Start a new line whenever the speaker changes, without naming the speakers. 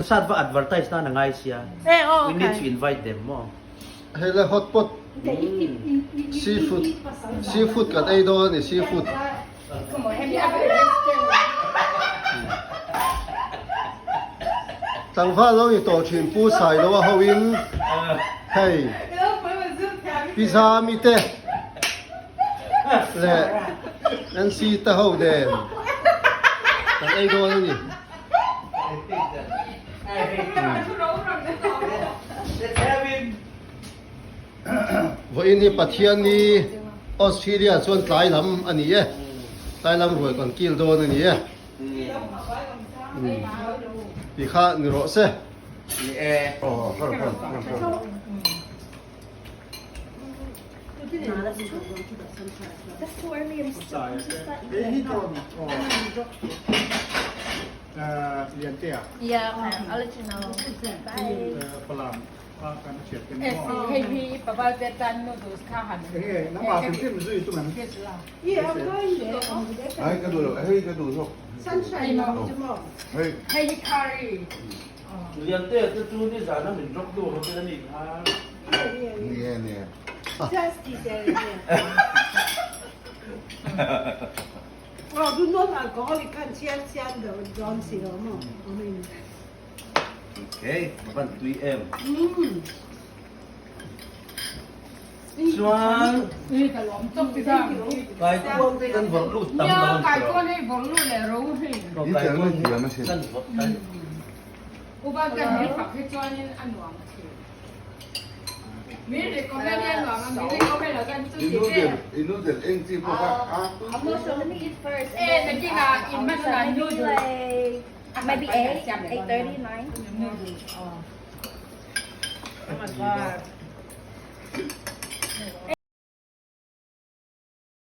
Sat va advertise nan a ngai sia. We need to invite them maw.
Hei le hot pot seafood seafood kan ei dawn a ni seafood. Tlangval lo ni tawh thin Pu Sailoa ho in hei pizza mi te leh Nancy te ho nen kan ei dawn a ni. Vawiin hi Pathian ni Australia chuan tlai lam a ni e, tlai lam ruai kan kil dawn a ni e. Ti kha ni rawh se.
Ni e. Liante te chu nizan a min drop tu ho te a nih kha. Okay, a van tui em. Chuan kaikuang te kan vawrh lut tam lo a ni tawh. Kaikuang kan vawrh kan.